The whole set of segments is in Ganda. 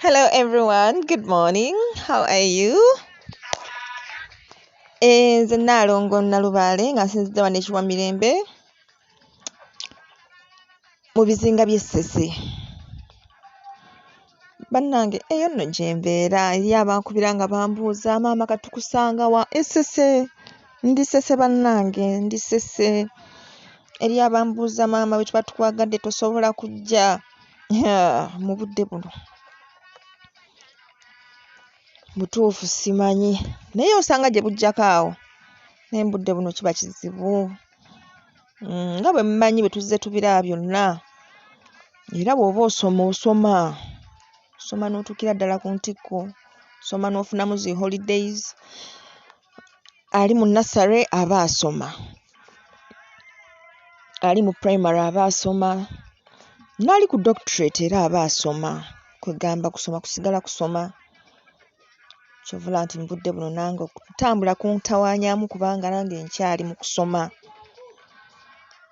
Hello everyone, good morning. How are you? Nze Nnaalongo Nnalubaale nga nsinzidde wano e Kiwamirembe mu bizinga by'e Ssese. Bannange eyo nno gye mbeera eriyo abankubira nga bambuuza maama kati tukusanga wa? E Ssese, ndi Ssese bannange ndi Ssese. Eriyo abambuuza maama bwe tuba tukwagadde tosobola kujja? Haa mu budde buno butuufu simanyi naye osanga gye buggyako awo naye mu budde buno kiba kizibu. Nga bwe mumanyi bwe tuzze tubiraba byonna era bw'oba osoma osoma, osoma n'otuukira ddala ku ntikko, osoma n'ofunamu zi holidays. Ali mu nursery aba asoma, ali mu primary aba asoma, n'ali ku doctorate era aba asoma. Kwe ggamba kusoma kusigala kusoma. Ky'ova olaba nti mu budde buno nange okutambula kuntawaanyaamu kubanga nange nkyali mu kusoma.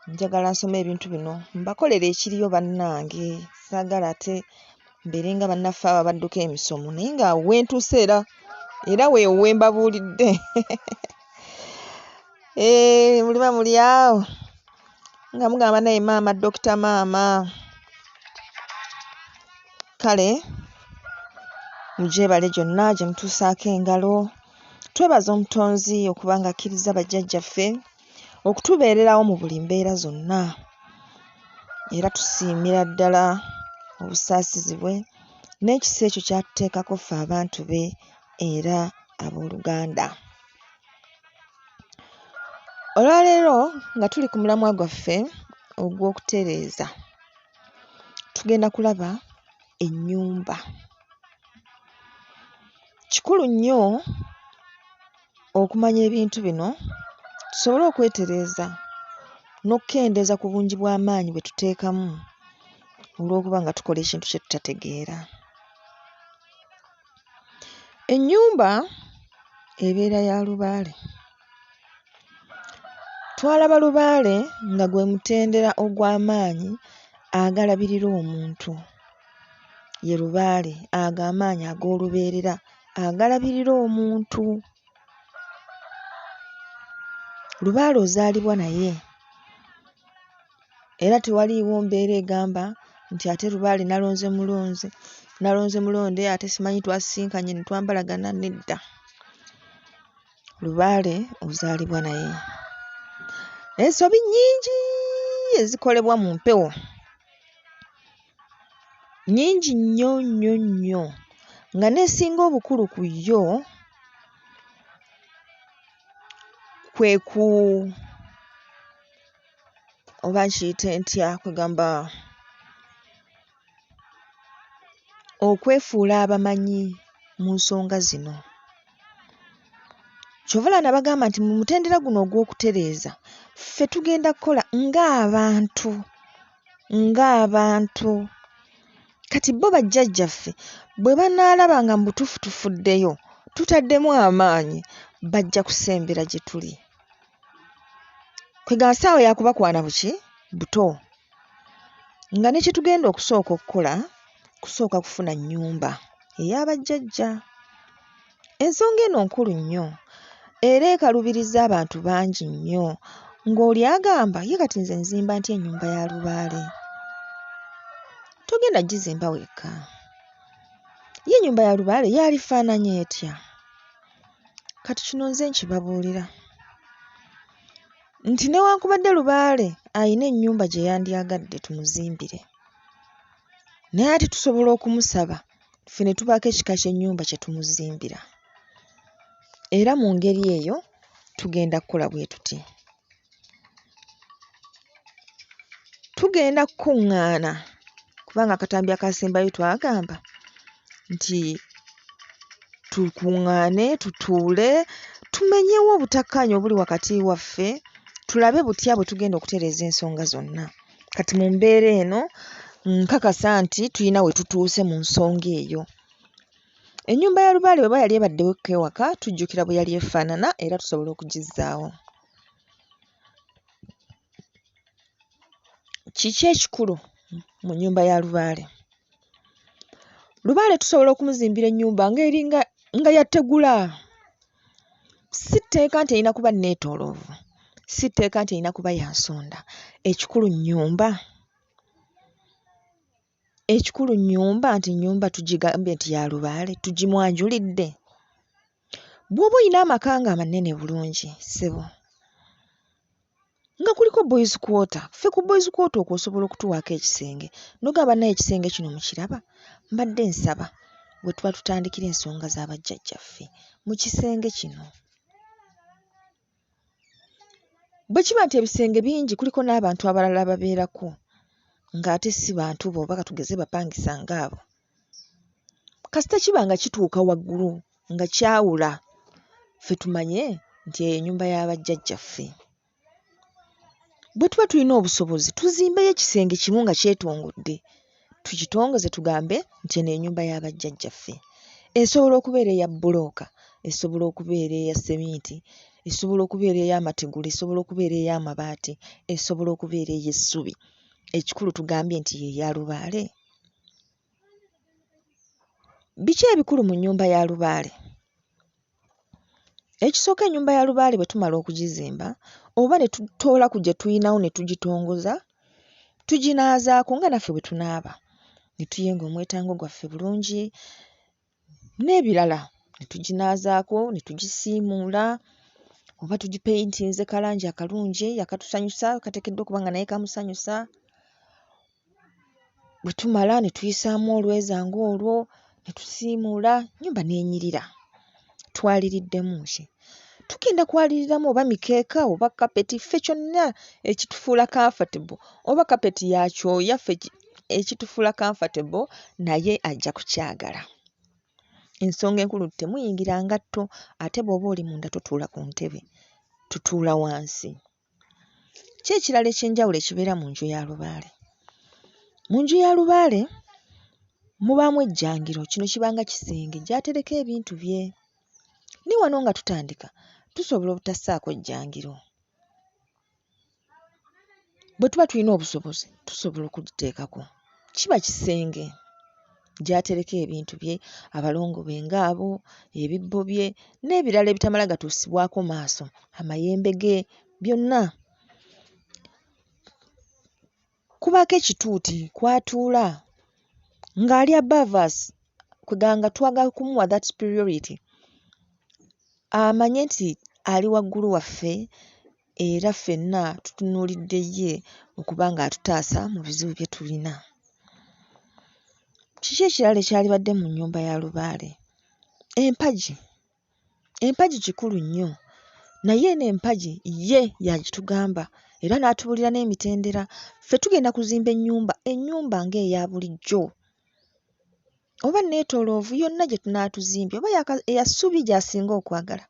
Njagala nsome ebintu bino mbakolere ekiriyo bannange, saagala ate mbeere nga bannaffe abo abadduka emisomo naye nga awo we ntuuse era era we we mbabuulidde. Eeh muliba muli awo nga mugamba naye maama Dokita maama. Kale mugyebale gyonna gye mutuusaako engalo. Twebaza Omutonzi okuba ng'akkirizza bajjajjaffe okutubeererawo mu buli mbeera zonna era tusiimira ddala obusaasizi bwe n'ekisa ekyo ky'atuteekako ffe abantu be era abooluganda. Olwaleero nga tuli ku mulamwa gwaffe ogw'okutereeza, tugenda kulaba ennyumba. Kikulu nnyo okumanya ebintu bino tusobole okwetereeza n'okukendeeza ku bungi bw'amaanyi bwe tuteekamu olw'okuba nga tukola ekintu kye tutategeera. Ennyumba ebeera ya lubaale. Twalaba lubaale nga gwe mutendera ogw'amaanyi agalabirira omuntu. Ye lubaale, ago amaanyi ag'olubeerera agalabirira omuntu. Lubaale ozaalibwa naye era tewaliiwo mbeera egamba nti ate lubaale nalonze mulonzi nalonze mulonde ate simanyi twasisinkanye ne twambalagana, nedda. Lubaale ozaalibwa naye. Ensobi nnyingi ezikolebwa mu mpewo, nnyingi nnyo nnyo nnyo nga n'esinga obukulu ku yo kwe ku oba nkiyite ntya kwe ggamba okwefuula abamanyi mu nsonga zino. Ky'ova olaba nabagamba nti mu mutendera guno ogw'okutereeza ffe tugenda kkola ng'abantu, ng'abantu. Kati bo bajjajjaffe bwe banaalaba nga mu butuufu tufuddeyo, tutaddemu amaanyi, bajja kusembera gye tuli. Kwe ggamba ssaawa ya kubakwana buki? Buto. Nga ne kye tugenda okusooka okukola, kusooka kufuna nnyumba eya bajjajja. Ensonga eno nkulu nnyo era ekaluubirizza abantu bangi nnyo ng'oli agamba ye kati nze nzimba ntya ennyumba ya lubaale? Togenda gizimba wekka. Ye ennyumba ya lubaale yaalifaananye etya? Kati kino nze nkibabuulira nti newankubadde lubaale ayina ennyumba gye yandyagadde tumuzimbire, naye ate tusobola okumusaba ffe ne tubaako ekika ky'ennyumba kye tumuzimbira. Era mu ngeri eyo tugenda kukola bwe tuti. Tugenda kukuŋŋaana kubanga akatambi akaasembayo twagamba nti tukuŋŋaane tutuule tumenyewo obutakkaanya obuli wakati waffe tulabe butya bwe tugenda okutereeza ensonga zonna. Kati mu mbeera eno nkakasa nti tulina we tutuuse mu nsonga eyo. Ennyumba ya lubaale bw'eba yali ebaddewoko ewaka tujjukira bwe yali efaanana era tusobola okugizzaawo. Kiki ekikulu mu nnyumba ya lubaale? Lubaale tusobola okumuzimbira ennyumba ng'eringa nga ya ttegula. Si tteeka nti erina kuba nneetooloovu, si tteeka nti erina kuba ya nsonda, ekikulu nnyumba. Ekikulu nnyumba nti nnyumba tugigambye nti ya lubaale, tugimwanjulidde. Bw'oba oyina amaka nga manene bulungi ssebo, nga kuliko boys quarter, ffe ku boys quarter okwo osobola okutuwaako ekisenge n'ogamba bannaye ekisenge kino mukiraba, mbadde nsaba we tuba tutandikira ensonga za bajjajjaffe mu kisenge kino. Bwe kiba nti ebisenge bingi kuliko n'abantu abalala ababeerako ng'ate si bantu bo oba ka tugeze bapangisa ng'abo, kasita kiba nga kituuka waggulu nga kyawula ffe tumanye nti eyo ennyumba ya bajjajjaffe. Bwe tuba tulina obusobozi tuzimbeyo ekisenge kimu nga kyetongodde, tukitongoze tugambe nti eno ennyumba ya bajjajjaffe. Esobola okubeera eya bbulooka, esobola okubeera eya sseminti, esobola okubeera ey'amategula, esobola okubeera ey'amabaati, esobola okubeera ey'essubi, ekikulu tugambye nti ye ya lubaale. Biki ebikulu mu nnyumba ya lubaale? Ekisooka ennyumba ya lubaale bwe tumala okugizimba oba ne tutoola ku gye tuyinawo ne tugitongoza, tuginaazaako nga naffe bwe tunaaba, ne tuyenga omwetango gwaffe bulungi n'ebirala, ne tuginaazaako, ne tugisiimuula oba tugipeyintinze kalangi akalungi akatusanyusa kateekeddwa okuba nga naye kamusanyusa. Bwe tumala ne tuyisaamu olweza ng'olwo, ne tusiimuula, ennyumba n'enyirira. Twaliriddemu ki? Tugenda kwaliriramu oba mikeeka oba kapeti ffe kyonna ekitufuula comfortable oba kapeti ya kyoya ffe ekitufuula comfortable naye ajja kukyagala. Ensonga enkulu temuyingira ngatto ate bw'oba oli munda totuula ku ntebe, tutuula wansi. Ki ekirala eky'enjawulo ekibeera mu nju ya lubaale? Mu nju ya lubaale mubaamu ejjangiro, kino kibanga kisenge gy'atereka ebintu bye. Naye wano nga tutandika tusobola obutassaako jjangiro. Bwe tuba tulina obusobozi tusobola okuliteekako, kiba kisenge gy'atereka ebintu bye, abalongo be ng'abo, ebibbo bye n'ebirala ebitamala gatuusibwako maaso, amayembe ge byonna. Kubaako ekituuti kw'atuula ng'ali above us, kwe ggamba nga twagala kumuwa that superiority amanye nti ali waggulu waffe era ffenna tutunuulidde ye okuba ng'atutaasa mu bizibu bye tulina. Kiki ekirala ekyalibadde mu nnyumba ya lubaale? Empagi, empagi kikulu nnyo naye eno empagi ye y'agitugamba era n'atubuulira n'emitendera. Ffe tugenda kuzimba ennyumba, ennyumba ng'eya bulijjo oba nneetooloovu yonna gye tunaatuzimbye oba ya ssubi gy'asinga okwagala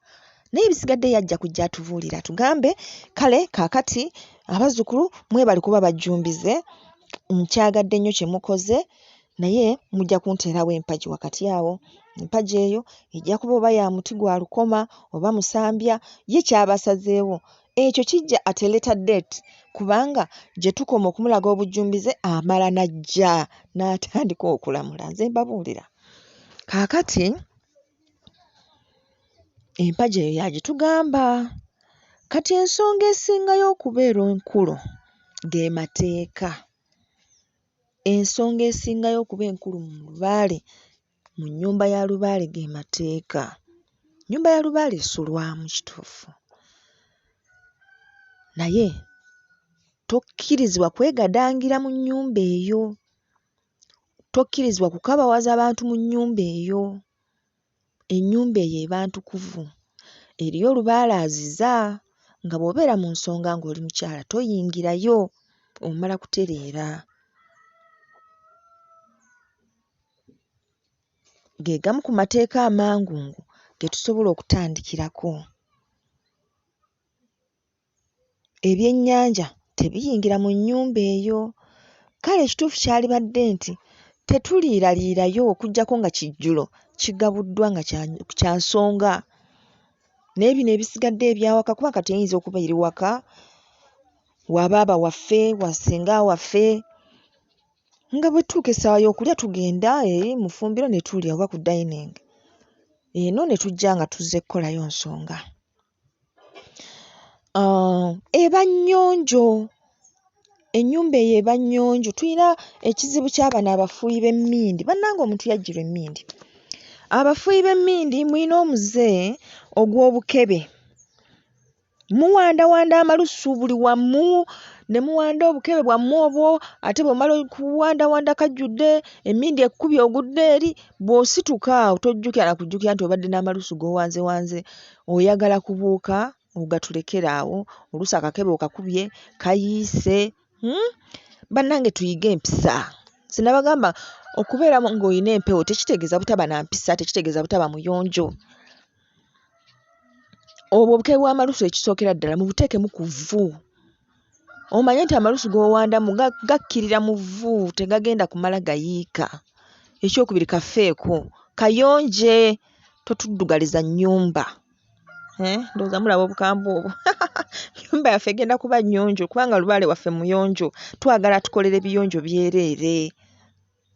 naye ebisigadde ye ajja kujja atubuulire atugambe kale kaakati abazzukulu mwebale kuba bajjumbize, nkyagadde nnyo kye mukoze naye mujja kunteerawo empagi wakati awo. Empagi eyo ejja kuba oba ya muti gwa lukoma oba musambya ye ky'aba asazeewo. Ekyo kijja at a later date kubanga gye tukoma okumulaga obujjumbize amala n'ajja n'atandika okulamula nze mbabuulira. Kaakati empagi eyo y'agitugamba. Kati ensonga esingayo okubeera enkulu ge mateeka. Ensonga esingayo okuba enkulu mu lubaale mu nnyumba ya lubaale ge mateeka. Nnyumba ya lubaale esulwamu kituufu naye tokkirizibwa kwegadangira mu nnyumba eyo, tokkirizibwa kukabawaza bantu mu nnyumba eyo. Ennyumba eyo eba ntukuvu, eriyo lubaale aziza nga bw'obeera mu nsonga ng'oli mukyala toyingirayo omala kutereera. Ge gamu ku mateeka amangungu ge tusobola okutandikirako. Ebyennyanja tebiyingira mu nnyumba eyo. Kale ekituufu kyalibadde nti tetuliiraliirayo okuggyako nga kijjulo kigabuddwa nga kya nsonga. Naye bino ebisigadde eby'awaka kuba kati eyinza okuba eri waka wa baaba waffe, wa ssenga waffe. Nga bwe tutuuka essaawa y'okulya tugenda eri mu ffumbiro ne tulya oba ku dining. Eno ne tujja nga tuzze kkolayo nsonga. Eba nnyonjo, ennyumba eyo eba nnyonjo. Tuyina ekizibu kya bano abafuuyi b'emmindi, bannange omuntu yajjirwa emmindi! Abafuuyi b'emmindi muyina omuze ogw'obukebe, muwandawanda amalusu buli wamu ne muwanda obukebe bwammwe obwo ate bw'omala okuwandawanda kajjudde, emmindi ekukubye ogudde eri, bw'osituka awo tojjukira na kujjukira nti obadde n'amalusu g'owanzeewanze, oyagala kubuuka ogatulekere awo, oluusi akakebe okakubye kayiise, Bannange tuyige empisa. Nze nabagamba okubeera ng'olina empewo tekitegeeza butaba na mpisa, tekitegeeza butaba muyonjo. Obwo obukebe bw'amalusu ekisookera ddala mubuteekemu ku vvu, omanye nti amalusu g'owandamu gakkirira mu vvu tegagenda kumala gayiika. Ekyokubiri kafeeko, kayonje totuddugaliza nnyumba. Ndowooza mulaba obukambwe obwo. Ennyumba yaffe egenda kuba nnyonjo kubanga lubaale waffe muyonjo, twagala atukolere biyonjo byereere.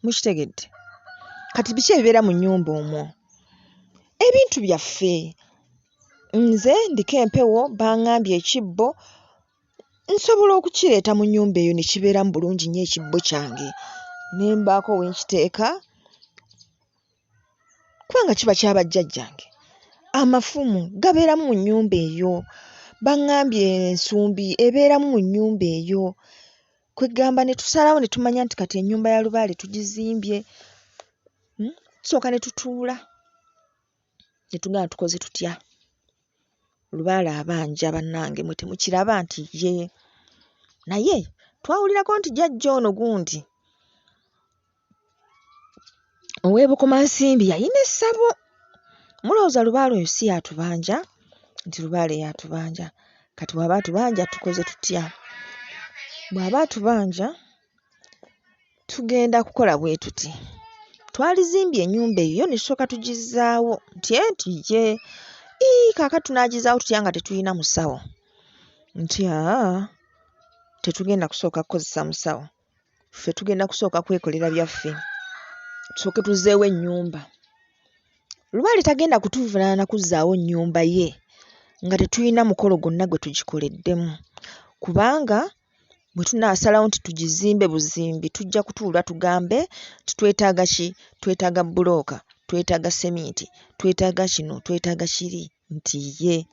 Mukitegedde? Kati biki ebibeera mu nnyumba omwo? Ebintu byaffe. Nze ndiko empewo baŋŋambye ekibbo nsobola okukireeta mu nnyumba eyo ne kibeeramu bulungi nnyo ekibbo kyange ne mbaako we nkiteeka kubanga kiba kya bajjajjange. Amafumu gabeeramu mu nnyumba eyo, baŋŋambye ensumbi ebeeramu mu nnyumba eyo. Kwe ggamba ne tusalawo ne tumanya nti kati ennyumba ya lubaale tugizimbye, Tusooka ne tutuula ne tugamba tukoze tutya? Lubaale abanja bannange mmwe temukiraba nti ye. Naye twawulirako nti jjajja ono gundi ow'e Bukomansimbi yalina essabo. Mulowooza lubaale oyo si y'atubanja? Nti lubaale y'atubanja. Kati bw'aba atubanja tukoze tutya? Bw'aba atubanja tugenda kukola bwe tuti: twalizimbye ennyumba eyo ne tusooka tugizzaawo nti nti ye. Ii kaakati tunaagizzaawo tutya nga tetulina musawo? Nti aa tetugenda kusooka kukozesa musawo, ffe tugenda kusooka kwekolera byaffe, tusooke tuzzeewo ennyumba. Lubaale tagenda kutuvunaana kuzzaawo nnyumba ye nga tetulina mukolo gwonna gwe tugikoleddemu kubanga bwe tunaasalawo nti tugizimbe buzimbi tujja kutuula tugambe nti twetaaga ki? Twetaaga bbulooka, twetaaga sseminti, twetaaga kino, twetaaga kiri nti ye.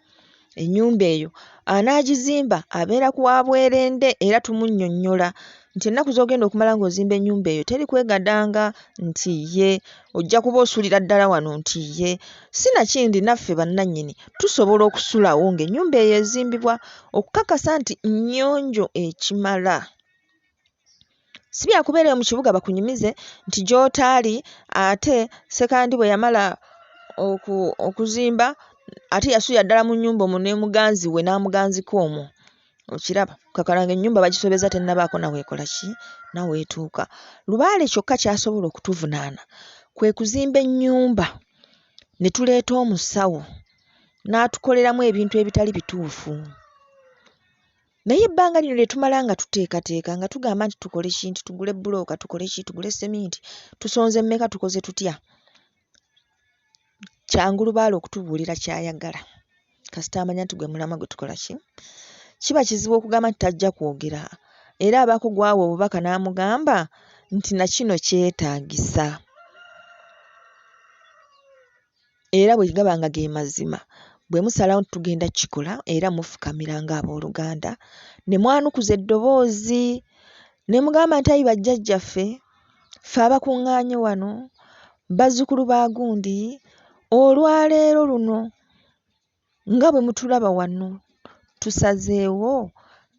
Ennyumba eyo anaagizimba abeera wa bwerende era tumunnyonnyola nti ennaku z'ogenda okumala ng'ozimba ennyumba eyo teri kwegadanga nti ye, ojja kuba osulira ddala wano nti ye. Sinakindi naffe bannannyini tusobola okusulawo ng'ennyumba eyo ezimbibwa okukakasa nti nnyonjo ekimala. Si bya kubeera eyo mu kibuga bakunyumize nti gy'otaali ate Ssekandi bwe yamala okuzimba ate yasulira ddala mu nnyumba omwo ne muganzi we n'amuganzika omwo. Okiraba? Okukkakkana ng'ennyumba bagisobezza tennabaako na w'ekola ki? Na w'etuuka. Lubaale kyokka ky'asobola okutuvunaana kwe kuzimba ennyumba ne tuleeta omusawo n'atukoleramu ebintu ebitali bituufu. Naye ebbanga lino lye tumala nga tuteekateeka nga tugamba nti tukole ki nti tugule bbulooka, tukole ki, tugule sseminti, tusonze mmeka, tukoze tutya, kyangu lubaale okutubuulira ky'ayagala kasita amanya nti gwe mulamwa gwe tukola ki? Kiba kizibu okugamba nti tajja kwogera era abaako gw'awa obubaka n'amugamba nti na kino kyetaagisa. Era bwe gaba nga ge mazima, bwe musalawo nti tugenda kukikola era mufukamira ng'abooluganda ne mwanukuza eddoboozi ne mugamba nti ayi bajjajjaffe ffe abakuŋŋaanye wano bazzukulu ba gundi olwaleero luno nga bwe mutulaba wano tusazeewo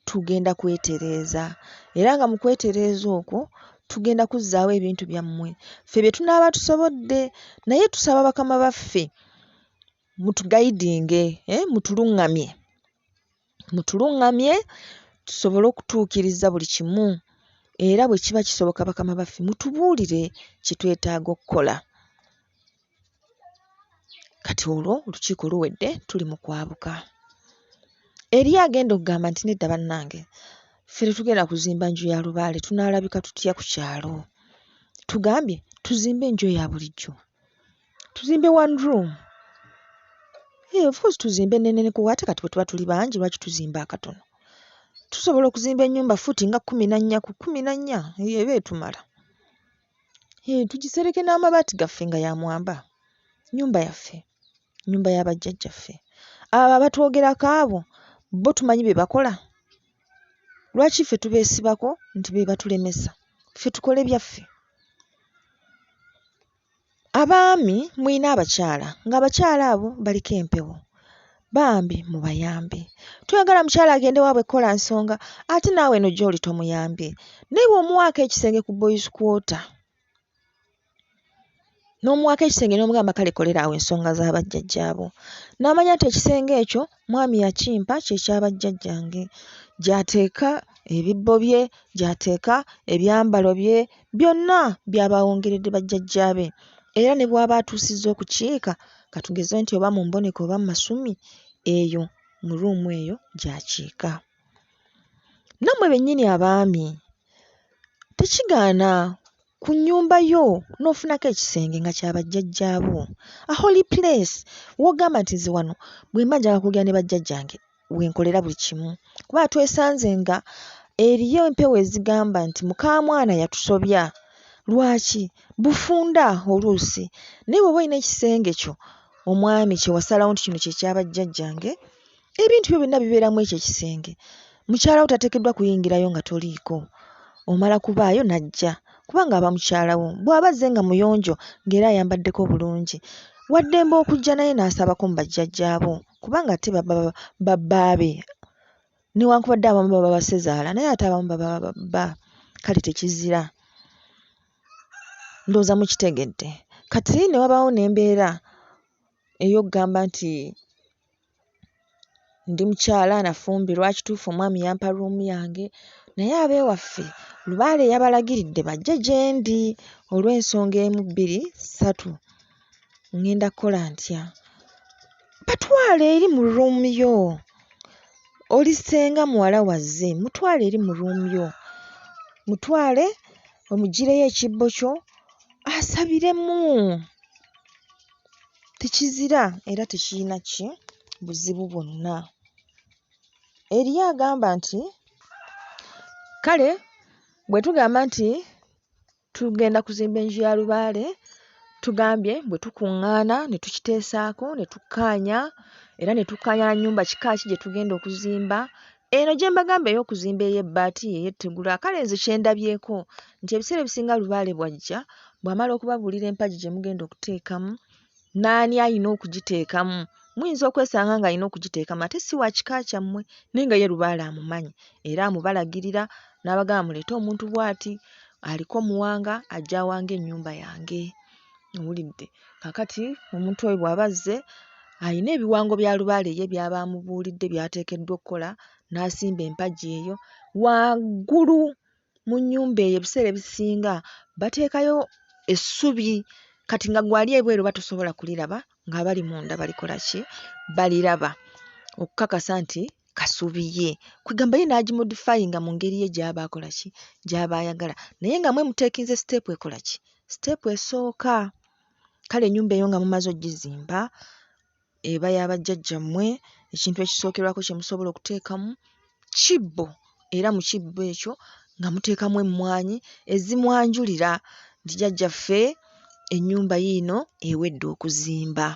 tugenda kwetereeza era nga mu kwetereeza okwo tugenda kuzzaawo ebintu byammwe ffe bye tunaaba tusobodde naye tusaba bakama baffe mutugayidinge mutuluŋŋamye mutuluŋŋamye tusobole okutuukiriza buli kimu era bwe kiba kisoboka bakama baffe mutubuulire kye twetaaga okukola. Kati olwo olukiiko luwedde tuli mu kwabuka. Eriyo agenda okugamba nti nedda bannange ffe tetugenda kuzimba nju ya lubaale tunaalabika tutya ku kyalo? Tugambye tuzimbe enju eya bulijjo, tuzimbe one room. Eeh of course tuzimbe enneneneko ate kati bwe tuba tuli bangi lwaki tuzimba akatono? Tusobola okuzimba ennyumba ffuuti nga 14 ku 14 eyo eba etumala. Hee tugisereke n'amabaati gaffe nga ya mwamba. Nnyumba yaffe, nnyumba ya bajjajjaffe. Abo abatwogerako abo bo tumanyi bye bakola? Lwaki ffe tubeesibako nti be batulemesa? Ffe tukole byaffe. Abaami mulina abakyala, ng'abakyala abo baliko empewo, bambi mubayambe. Toyagala mukyala agende waabwe kukola nsonga ate naawe eno gy'oli tomuyambye. Naye bw'omuwaako ekisenge ku boys quarter, n'omuwaako ekisenge n'omugamba kale kolera awo ensonga za bajjajjaabo, n'amanya nti ekisenge ekyo mwami yakimpa kye kya bajjajjange, gy'ateeka ebibbo bye, gy'ateeka ebyambalo bye, byonna by'aba awongeredde bajjajjaabe. Era ne bw'aba atuusizza okukiika, ka tugeze nti oba mu mboneka oba mu masumi, eyo mu ruumu eyo gy'akiika. Nammwe bennyini abaami, tekigaana ku nnyumba yo n'ofunako ekisenge nga kya bajjajjaabo, a holy place w'ogamba nti nze wano bwe mba njagala kwogera ne bajjajjange we nkolera buli kimu. Kuba twesanze nga eriyo empewo ezigamba nti mukaamwana yatusobya. Lwaki? Bufunda oluusi. Naye bw'oba olina ekisenge kyo omwami kye wasalawo nti kino kye kya bajjajjange, ebintu byo byonna bibeera mu ekyo ekisenge. Mukyala wo tateekeddwa kuyingirayo nga toliiko. Omala kubaayo n'ajja kubanga aba mukyala wo. Bw'aba azze nga muyonjo ng'era ayambaddeko bulungi, wa ddembe okujja naye n'asabako mu bajjajjaabo kubanga ate baba babbaabe. Newankubadde abamu baba bassezaala naye ate abamu baba babba, kale tekizira. Ndowooza mukitegedde. Kati ne wabaawo n'embeera ey'okugamba nti ndi mukyala nafumbirwa, kituufu omwami yampa ruumu yange naye ab'ewaffe lubaale yabalagiridde bajje gye ndi olw'ensonga emu bbiri ssatu. Ŋŋenda kkola ntya? Batwale eri mu ruumu yo. Oli ssenga muwala wo azze, mutwale eri mu ruumu yo. Mutwale omuggyireyo ekibbo kyo asabiremu. Tekizira era tekirina ki buzibu bwonna. Eriyo agamba nti kale bwe tugamba nti tugenda kuzimba enju ya lubaale, tugambye bwe tukuŋŋaana ne tukiteesaako ne tukkaanya era ne tukkaanya na nnyumba kika ki gye tugenda okuzimba. Eno gye mbagamba ey'okuzimba ey'ebbaati, ey'ettegula kale nze kye ndabyeko nti ebiseera ebisinga lubaale bw'ajja, bw'amala okubabuulira empagi gye mugenda okuteekamu n'ani alina okugiteekamu. Muyinza okwesanga ng'alina okugiteekamu ate si wa kika kyammwe naye nga ye lubaale amumanyi era amubalagirira n'abagamba muleete omuntu bw'ati aliko Muwanga ajje awange ennyumba yange. Owulidde? Kaakati omuntu oyo bw'aba azze alina ebiwango bya lubaale ye by'aba amubuulidde by'ateekeddwa okkola n'asimba empagi eyo. Waggulu mu nnyumba eyo ebiseera ebisinga bateekayo essubi kati nga ggwe ali ebweru oba tosobola kuliraba ng'abali munda balikola ki? Baliraba okukakasa nti kasubi ye. Kwegamba ye n'agimodifayinga mu ngeri ye gy'aba akola ki? Gy'aba ayagala naye nga mmwe muteekinze siteepu ekola ki? Siteepu esooka. Kale ennyumba eyo nga mumaze oggizimba eba ya bajjajjammwe, ekintu ekisookerwako kye musobola okuteekamu kibbo era mu kibbo ekyo nga muteekamu emmwanyi ezimwanjulira nti jjajjaffe ennyumba yiino ewedde okuzimba.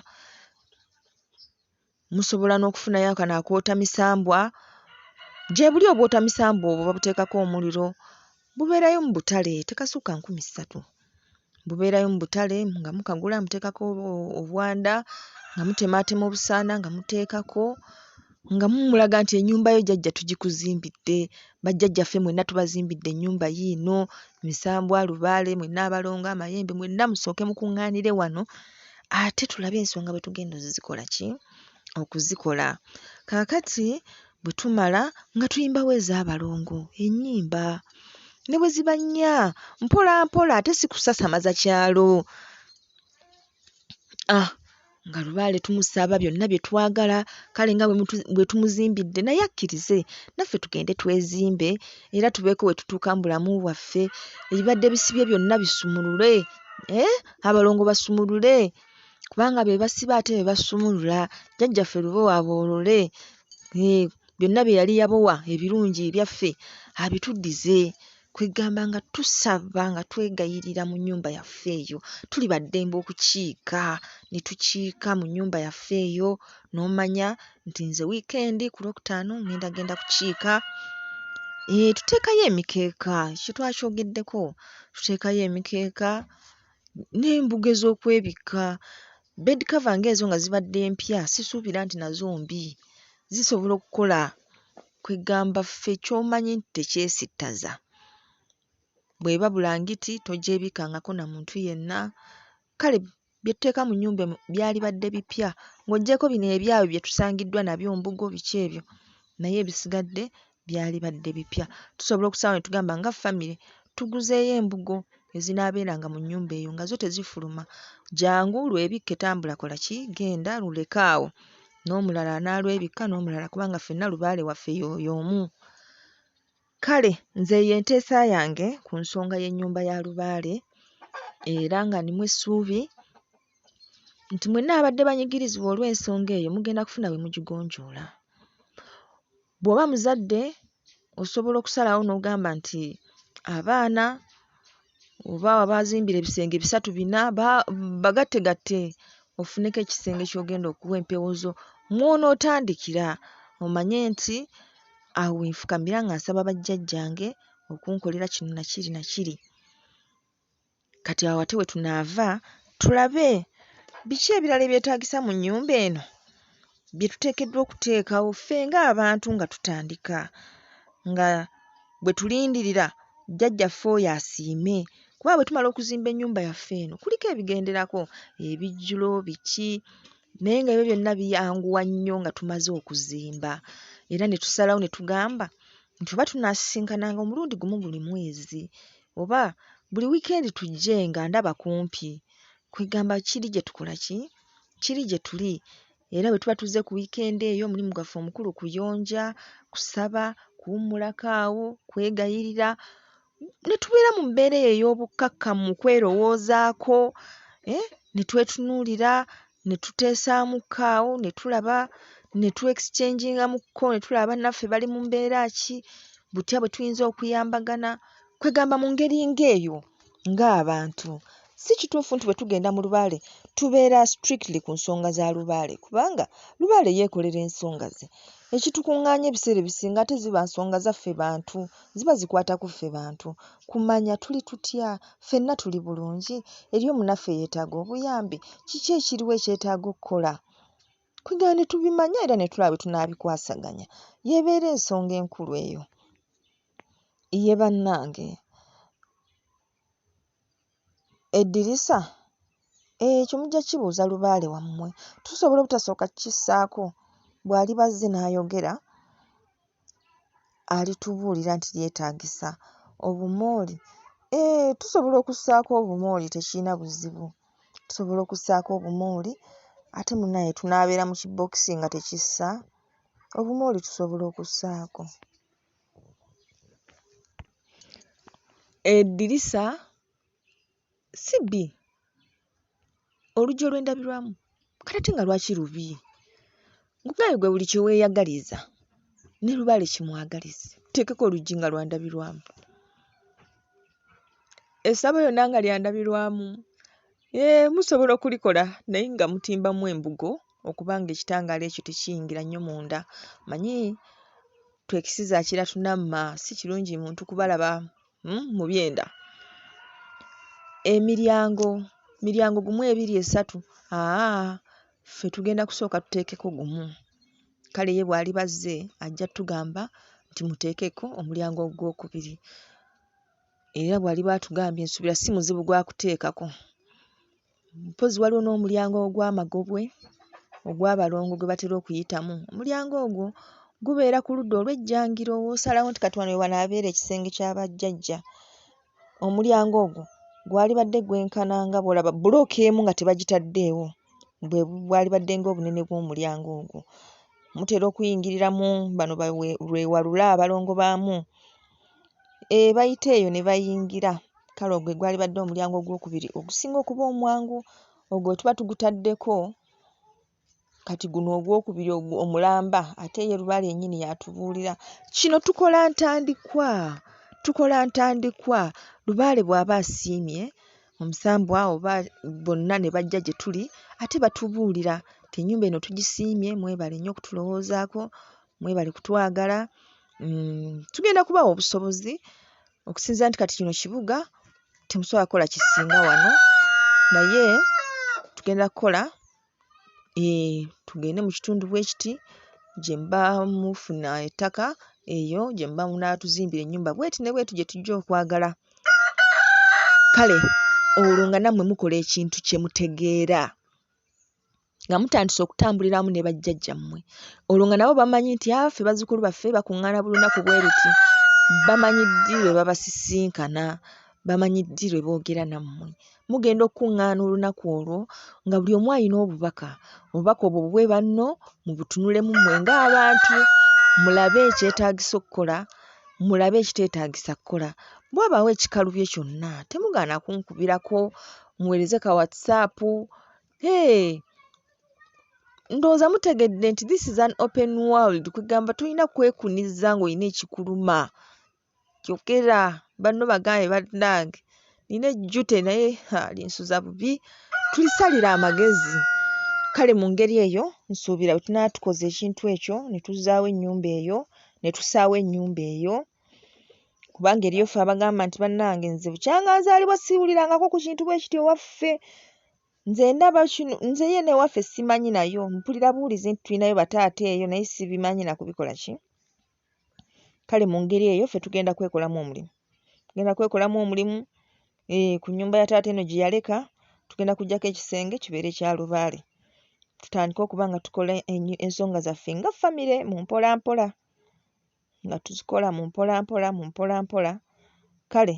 Musobola n'okufunayo kano akoota misambwa, gyebuli obwota misambwa obwo babuteekako omuliro, bubeerayo mu butale tekasukka 3000. Bubeerayo mu butale nga mukagula muteekako obwanda nga mutemaatema obusaana nga muteekako nga mumulaga nti ennyumba yo jjajja tugikuzimbidde, bajjajjaffe mwenna tubazimbidde ennyumba yiino, misambwa, lubaale mwenna abalongo, amayembe mwenna musooke mukuŋŋaanire wano ate tulabe ensonga bwe tugenda ozzikola ki? Okuzikola. Kaakati bwe tumala nga tuyimbawo ez'abalongo ennyimba ne bwe ziba nnya mpola mpola ate si kusasamaza kyalo. Ah! Nga lubaale tumusaba byonna bye twagala, kale nga bwe tumuzimbidde naye akkirize naffe tugende twezimbe era tubeeko we tutuuka mu bulamu bwaffe, ebibadde bisibye byonna bisumulule, eeh abalongo basumulule kubanga be basiba ate be basumulula. Jjajjaffe Lubowa aboolole, hee byonna bye yali yabowa ebirungi ebyaffe abituddize. Kwe ggamba nga tusaba nga twegayirira mu nnyumba yaffe eyo, tuli ba ddembe okukiika ne tukiika mu nnyumba yaffe eyo n'omanya nti nze wiikendi ku Lwokutaano ŋŋenda genda kukiika. Eeh tuteekayo emikeeka, ekyo twakyogeddeko, tuteekayo emikeeka n'embugo ez'okwebikka. Bed cover ng'ezo nga zibadde mpya sisuubira nti nazo mbi, zisobola okukola. Kwe ggamba ffe ky'omanyi nti tekyesittaza. Bw'eba bulangiti togyebikkangako na muntu yenna, kale bye tuteeka mu nnyumba eno byalibadde bipya ng'oggyeko bino ebyabwe bye tusangiddwa nabyo mbugo biki ebyo, naye ebisigadde byalibadde bipya. Tusobola okusalawo ne tugamba nga ffamire tuguzeeyo embugo ezinaabeeranga mu nnyumba eyo nga zo tezifuluma. Jjangu lwebikke tambula kola ki genda luleke awo n'omulala anaalwebikka n'omulala kubanga ffenna lubaale waffe y'oyo omu. Kale nze eyo enteesa yange ku nsonga y'ennyumba ya lubaale era nga nnimu essuubi nti mwenna ababadde banyigirizibwa olw'ensonga eyo mugenda kufuna we mugigonjoola. Bw'oba muzadde osobola okusalawo n'ogamba nti abaana oba wabazimbira ebisenge bisatu bina bagattegatte ofuneko ekisenge ky'ogenda okuwa empewo zo mw'onootandikira omanye nti awo we nfukamira nga nsaba bajjajjange okunkolera kino na kiri na kiri. Kati awo ate we tunaava tulabe biki ebirala ebyetaagisa mu nnyumba eno bye tuteekeddwa okuteekawo ffe ng'abantu nga tutandika nga bwe tulindirira jjajjaffe oyo asiime kuba bwe tumala okuzimba ennyumba yaffe eno kuliko ebigenderako ebijjulo biki naye ng'ebyo byonna biyanguwa nnyo nga tumaze okuzimba era ne tusalawo ne tugamba nti oba tunaasisinkananga omulundi gumu buli mwezi oba buli wiikendi tujje nga ndaba kumpi kwegamba kiri gye tukola ki? Kiri gye tuli era bwe tuba tuzze ku wiikendi eyo omulimu gwaffe omukulu kuyonja, kusaba, kuwummulako awo, kwegayirira ne tubeera mu mbeera eyo ey'obukkakkamu kwerowoozaako eh ne twetunuulira ne tuteesaamukko awo ne tulaba ne twexchangingamukko ne tulaba bannaffe bali mu mbeera ki, butya bwe tuyinza okuyambagana, kwegamba mu ngeri ng'eyo ng'abantu. Si kituufu nti bwe tugenda mu lubaale tubeera strictly ku nsonga za lubaale kubanga lubaale yeekolera ensonga ze. Ekitukuŋŋaanya ebiseera ebisinga ate ziba nsonga zaffe bantu, ziba zikwata ku ffe bantu kumanya tuli tutya, ffenna tuli bulungi, eriyo munnaffe eyeetaaga obuyambi, kiki ekiriwo ekyetaaga okkola? Kwegamba ne tubimanya era ne tulaba bwe tunaabikwasaganya. Y'ebeera ensonga enkulu eyo. Ye bannange eddirisa ekyo mujja kkibuuza lubaale wammwe. Tusobola obutasooka kukissaako bw'aliba azze n'ayogera alitubuulira nti lyetaagisa. Obumooli, eeh tusobola okussaako obumooli tekirina buzibu, tusobola okussaako obumooli ate munnaaye tunaabeera mu kibookisi nga tekissa? Obumooli tusobola okussaako. Eddirisa si bbi, oluggi olw'endabirwamu kale ate nga lwaki lubi? Nkugambye ggwe buli kye weeyagaliza ne lubaale kimwagalize, tuteekeko oluggi nga lwa ndabirwamu. Essabo lyonna nga lya ndabirwamu, eeh musobola okulikola naye nga mutimbamu embugo okuba ng'ekitangaala ekyo tekiyingira nnyo munda. Omanyi twekisiza akira tunamma, si kirungi muntu kubalaba mu byenda. Emiryango, miryango gumu, ebiri, esatu, aah ffe tugenda kusooka tuteekeko gumu. Kale ye bw'aliba azze ajja ttugamba nti muteekeko omulyango ogwokubiri era bw'aliba atugambye nsuubira si muzibu gwa kuteekako. Mpozzi waliwo n'omulyango ogw'amagobwe ogw'abalongo gwe batera okuyitamu. Omulyango ogwo gubeera ku ludda olw'ejjangiro w'osalawo nti kati wano we wanaabeera ekisenge kya bajjajja. Omulyango ogwo gwalibadde gwenkana nga bw'olaba bbulooka emu nga tebagitaddeewo. Bwe bwalibadde ng'obunene bw'omulyango ogwo. Mutera okuyingiriramu bano ba lwewalula abalongo baamu. Eeh bayita eyo ne bayingira. Kale ogwo gwe gwalibadde omulyango ogwokubiri ogusinga okuba omwangu, ogwo bwe tuba tugutaddeko, kati guno ogwokubiri omulamba ate ye lubaale yennyini y'atubuulira. Kino tukola ntandikwa, tukola ntandikwa. Lubaale bw'aba asiimye omusambwa oba bonna ne bajja gye tuli ate batubuulira nti ennyumba eno tugisiimye mwebale nnyo kutulowoozaako, mwebale kutwagala, tugenda kubawa obusobozi okusinziira nti kati kino kibuga temusobola kukola kisinga wano naye tugenda kukola tugende mu kitundu bwe kiti gye muba mufuna ettaka eyo gye muba munaatuzimbira ennyumba bw'eti ne bw'eti gye tujja okwagala. Kale olwo nga nammwe mukola ekintu kye mutegeera nga mutandise okutambulira wamu ne bajjajjammwe olwo nga nabo bamanyi nti aa ffe bazzukulu baffe bakuŋŋaana buli lunaku bwe luti bamanyi ddi lwe babasisinkana bamanyi ddi lwe boogera nammwe mugenda okukuŋŋaana olunaku olwo nga buli omu alina obubaka obubaka obwo buwe banno mubutunulemu mmwe ng'abantu mulabe ekyetaagisa okukola mulabe ekiteetaagisa kukola bwe wabaawo ekikalubye kyonna temugaana kunkubirako muweereze ka whatsapp hee ndowooza mutegedde nti this is an open world kwegamba tolina kwekuniza ng'olina ekikuluma yogera banno bagambe bannange nina ejjute naye ha linsuza bubi tulisalire amagezi kale mu ngeri eyo nsuubira bwe tunaaba tukoze ekintu ekyo ne tuzzaawo ennyumba eyo ne tusaawo ennyumba eyo kubanga eriyo ffe abagamba nti bannange nze bukyanga nzaalibwa siwulirangako ku kintu bwe kiti ewaffe nze ndaba kino nze ye newaffe simanyi nayo mpulira buwulizi nti tulinayo bataata eyo naye sibimanyi na kubikola ki kale mu ngeri eyo ffe tugenda kwekolamu omulimu tugenda kwekolamu omulimu ku nnyumba ya taata eno gye yaleka tugenda kuggyako ekisenge kibeere kya lubaale tutandike okuba nga tukola ensonga zaffe nga famire mu mpola mpola nga tuzikola mu mpola mpola mu mpola mpola kale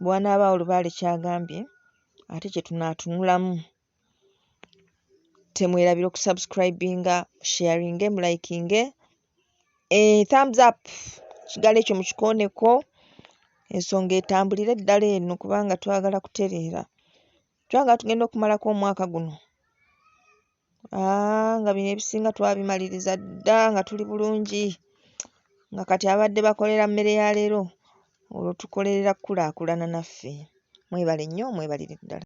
bwe wanaabaawo lubaale ky'agambye ate kye tunaatunulamu. Temwerabira okusubscribinga, musharinge, mulikinge, thumbs up ekigalo ekyo mukikooneko ensonga etambulire ddala eno kubanga twagala kutereera. Twagala tugenda okumalako omwaka guno nga bino ebisinga twabimaliriza dda nga tuli bulungi nga kati abadde bakolera mmere ya leero olwo tukolerera kukulaakulana naffe. Mwebale nnyo mwebalire ddala.